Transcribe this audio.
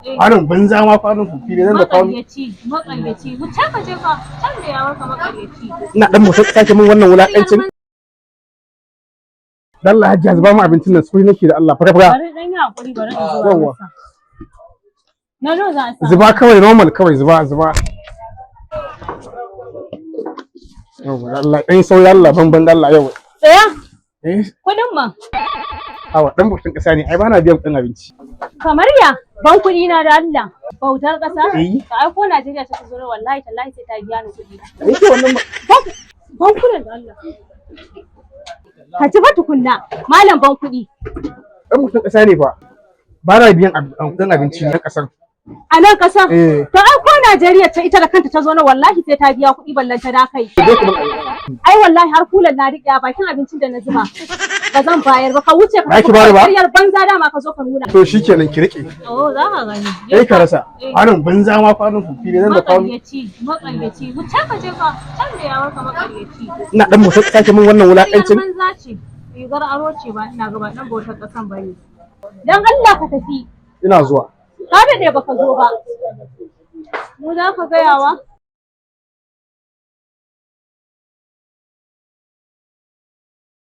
Kwanon banza ma, kwanon fufi ne zan da kwano. Maƙaryaci, maƙaryaci. Wuce ka je ka can da yawarka, maƙaryaci. Ina dan mutum sake min wannan wulakancin. Dan Allah, Hajji, zuba mu abincin nan, sauri nake da Allah, fara fara. Bari dan yi hakuri, bari in zuba Yawwa. masa. Na nawa za a sa? Zuba kawai, normal kawai, zuba zuba. Yawwa, Allah dan sauri, Allah ban ban Allah yau. Tsaya. Eh? Kuɗin ma. Awa, dan bautan kasa ne ai, bana biyan kuɗin abinci. Kamar ya ban kuɗi na da Allah. Bautar ƙasa? Eh. Ka ai ko Najeriya ta zo, wallahi tallahi sai ta biya ni kuɗi. Yake wannan Ban kuɗin da Allah. Ka ci fa tukunna. Malam, ban kuɗi. Dan bautan kasa ne fa. Bana biyan kuɗin abinci na kasar. A nan ƙasa? Eh. To ai ko Najeriya ce ita da kanta ta zo na, wallahi sai ta biya kuɗi, ballanta da kai. Zai ku ban abinci. Ai wallahi har kulan na riƙe a bakin abincin da na zuba. Ba zan bayar ba, ka wuce ka Ba ki bayar ba? Ƙaryar banza, dama ka zo ka nuna. To shikenan, ki rike. Oh, za ka gani. Kai ka rasa. Eh. Kwanon banza ma, kwanon fufi ne zan da kwano. Maƙaryaci, maƙaryaci. Wuce ka je ka can da yawarka, maƙaryaci. Ina dan mutum sake min wannan Rigar wulakancin. banza ce. Rigar aro ce ba, ina ga ba dan bautar ƙasan bane. Dan Allah ka tafi. Ina zuwa. Ka daɗe baka zo ba. Mu za ka gayawa?